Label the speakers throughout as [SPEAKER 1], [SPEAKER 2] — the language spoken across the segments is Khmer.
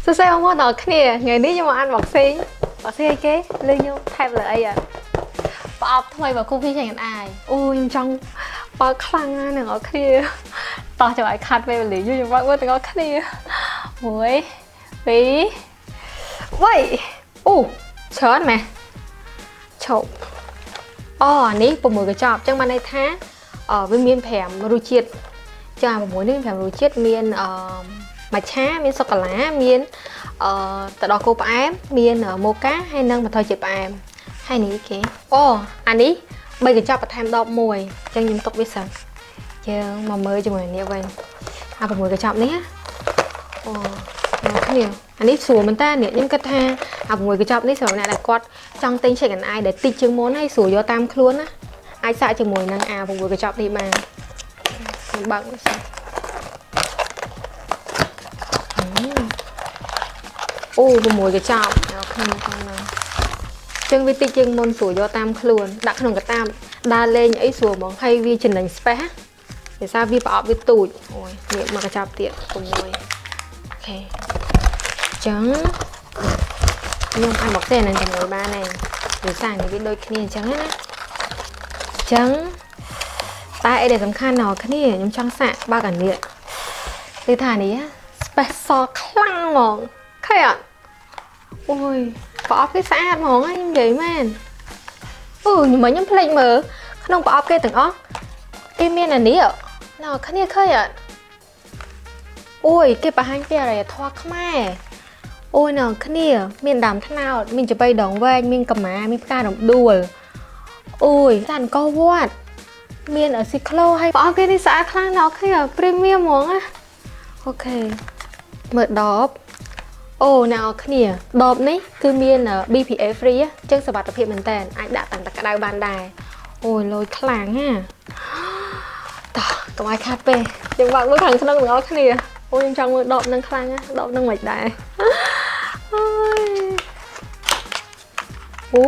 [SPEAKER 1] សួស្តីបងប្អូនទាំងអស់គ្នាថ្ងៃនេះខ្ញុំមក unboxing boxing អីគេលើខ្ញុំថែបលើអីអត់ប្រអប់ថ្មីរបស់ Coffee Shake and I អូខ្ញុំចង់បើកខ្លាំងណាស់អ្នកនរគ្នាតោះចាំឲ្យខាត់ពេលវេលាយូរខ្ញុំបើកមើលទាំងអស់គ្នា1 2 3អូច្រើនម៉េះឈប់អូអានេះ6កញ្ចប់អញ្ចឹងបានន័យថាអឺវាមាន5រសជាតិចា6នេះមាន5រសជាតិមានអឺមច្ឆាមានសូកូឡាមានអឺទឹកដោះគោផ្អែមមានម៉ូកាហើយនិងបន្ថយជាតិផ្អែមហើយនេះគេអូអានេះ3កញ្ចប់បន្ថែមដបមួយអញ្ចឹងខ្ញុំទុកវាសិនយើងមកមើលជាមួយនេះវិញអា6កញ្ចប់នេះណាអូអ្នកគ្នាអានេះស្រួលមែនតើនេះខ្ញុំគិតថាអា6កញ្ចប់នេះសម្រាប់អ្នកដែលគាត់ចង់ទិញ Shake and I ដែលតិចជាងមុនហើយស្រួលយកតាមខ្លួនណាអាចសាកជាមួយនឹងអា6កញ្ចប់នេះបានខ្ញុំបើកមើលសិនអូ6កញ្ចប់អ្នកគ្នាក្នុងហ្នឹងចឹងវាតិចជាងមុនស្រួលយកតាមខ្លួនដាក់ក្នុងកតាបដើរលេងអីស្រួលហ្មងហើយវាចំណេញ space ភាសាវាប្រអប់វាទូចអូយនេះមកកញ្ចប់ទៀត6 OK ចឹងខ្ញុំអាចមកទេនឹងជាមួយបានហើយភាសានេះវាដូចគ្នាអញ្ចឹងណាចឹងតែអីដែលសំខាន់ដល់គ្នាខ្ញុំចង់សាកបើកអានេះគឺថានេះ special ខ្លាំងហ្មងឃើញអត់អូយប្រអប់គេស្អាតហ្មងខ្ញុំនិយាយមែនអូខ្ញុំមិញខ្ញុំភ្លេចមើលក្នុងប្រអប់គេទាំងអស់គេមានអានេះណ៎គ្នាឃើញអត់អូយគេបង្ហាញពីអរិយធម៌ខ្មែរអូយណ៎គ្នាមានដើមត្នោតមានចាប៉ីដងវែងមានកម្មាមានផ្ការំដួលអូយតាអង្គរវត្តមានស៊ីក្លូហើយប្រអប់គេនេះស្អាតខ្លាំងណ៎គ្នា premium ហ្មងណា OK មើលដបអូអ្នកនរគ្នាដបនេះគឺមាន BPA free អញ្ចឹងសុវត្ថិភាពមែនតើអាចដាក់តាំងតែក្តៅបានដែរអូយលយខ្លាំងណាតោះកុំឲ្យខាត់ពេកយើងបើកមើលខាងក្នុងទាំងអស់គ្នាអូខ្ញុំចង់មើលដបនឹងខ្លាំងណាដបនឹងមិនដែរអើយអូ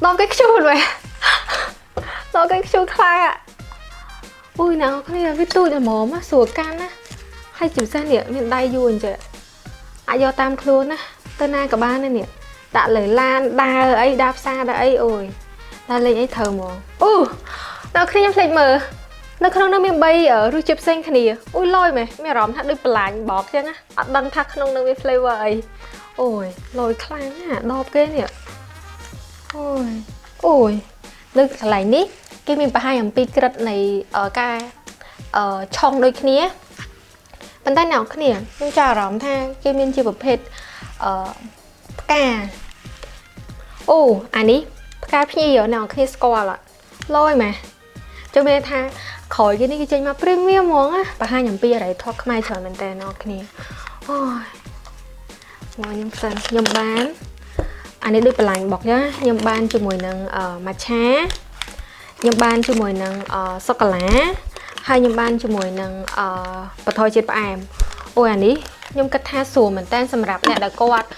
[SPEAKER 1] ដបគេខ្ជូតមែនដបគេខ្ជូតខ្លាំងอ่ะអូយអ្នកនរគ្នាវាទូចល្មមស្រួលកាន់ណាហើយជាពិសេសនេះមានដៃយួរអញ្ចឹងអាចយកតាមខ្លួនណាទៅណាក៏បានដែរនេះដាក់លើឡានដើរអីដើរផ្សារដើរអីអូយដើរលេងអីត្រូវហ្មងអូដល់គ្នាខ្ញុំភ្លេចមើលនៅក្នុងនោះមាន3រសជាតិផ្សេងគ្នាអូយលយមែនមានអារម្មណ៍ថាដូចបន្លាញបោកចឹងណាអត់ដឹងថាក្នុងនោះមាន flavor អីអូយលយខ្លាំងណាដបគេនេះអូយអូយនៅកន្លែងនេះគេមានបង្ហាញអំពីក្រិតនៃការឆុងដូចគ្នាប៉ុន្តែអ្នកគ្នាខ្ញុំចាប់អារម្មណ៍ថាគេមានជាប្រភេទអឺផ្កាអូអានេះផ្កាភ្ញីអ្នកគ្នាស្គាល់អត់លយម៉េះចាំមានថាក្រោយគេនេះគេចេញមក premium ហ្មងណាបង្ហាញអំពីអរិយធម៌ខ្មែរច្រើនមែនតើអ្នកគ្នាអូយមកខ្ញុំសិនខ្ញុំបានអានេះដូចបន្លាញ់បុកចាខ្ញុំបានជាមួយនឹងម៉ាឆាខ្ញុំបានជាមួយនឹងសូកូឡាហើយខ្ញុំបានជាមួយនឹងអឺបន្ថយជាតិផ្អែមអូយអានេះខ្ញុំគិតថាស្រួលមែនតើសម្រាប់អ្នកដែលគាត់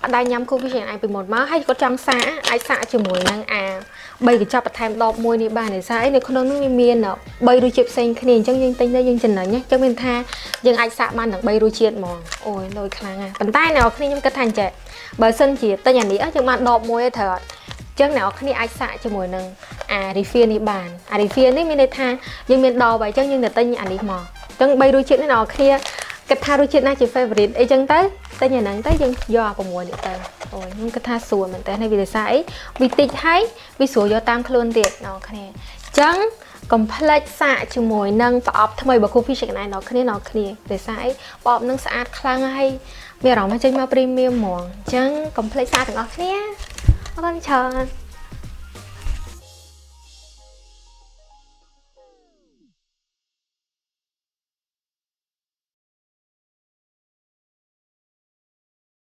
[SPEAKER 1] អត់ដែរញ៉ាំ Coffee Shake ឯងពីមុនមកហើយគាត់ចង់សាកអាចសាកជាមួយនឹងអា3កញ្ចប់បន្ថែមដបមួយនេះបានដោយសារអីនៅក្នុងនោះវាមាន3រសជាតិផ្សេងគ្នាអញ្ចឹងយើងទិញទៅយើងចំណេញអញ្ចឹងមានថាយើងអាចសាកបានទាំង3រសជាតិហ្មងអូយលយខ្លាំងណាស់ប៉ុន្តែអ្នកនរគ្នាខ្ញុំគិតថាអញ្ចឹងបើសិនជាទិញអានេះយើងបានដបមួយឯងត្រូវអត់ចឹងអ្នកនរគ្នាអាចសាកជាមួយនឹងអា refill នេះបានអា refill នេះមានន័យថាយើងមានដបហើយអញ្ចឹងយើងទៅទិញអានេះមកអញ្ចឹង3រសជាតិនេះអ្នកនរគ្នាគិតថារសជាតិណាជា favorite អីចឹងទៅទិញអាហ្នឹងទៅយើងយកអា6នេះទៅអូយខ្ញុំគិតថាស្រួលមែនតើហើយវាដោយសារអីវាតិចហើយវាស្រួលយកតាមខ្លួនទៀតអ្នកនរគ្នាអញ្ចឹងកុំភ្លេចសាកជាមួយនឹងប្រអប់ថ្មីរបស់ Coffee Shake ណែអ្នកគ្នាអ្នកគ្នាដោយសារអីប្រអប់នឹងស្អាតខ្លាំងហើយមានអារម្មណ៍ថាចេញមក premium ហ្មងអញ្ចឹងកុំភ្លេចសាកទាំងអស់គ្នាអរគុណច្រើន។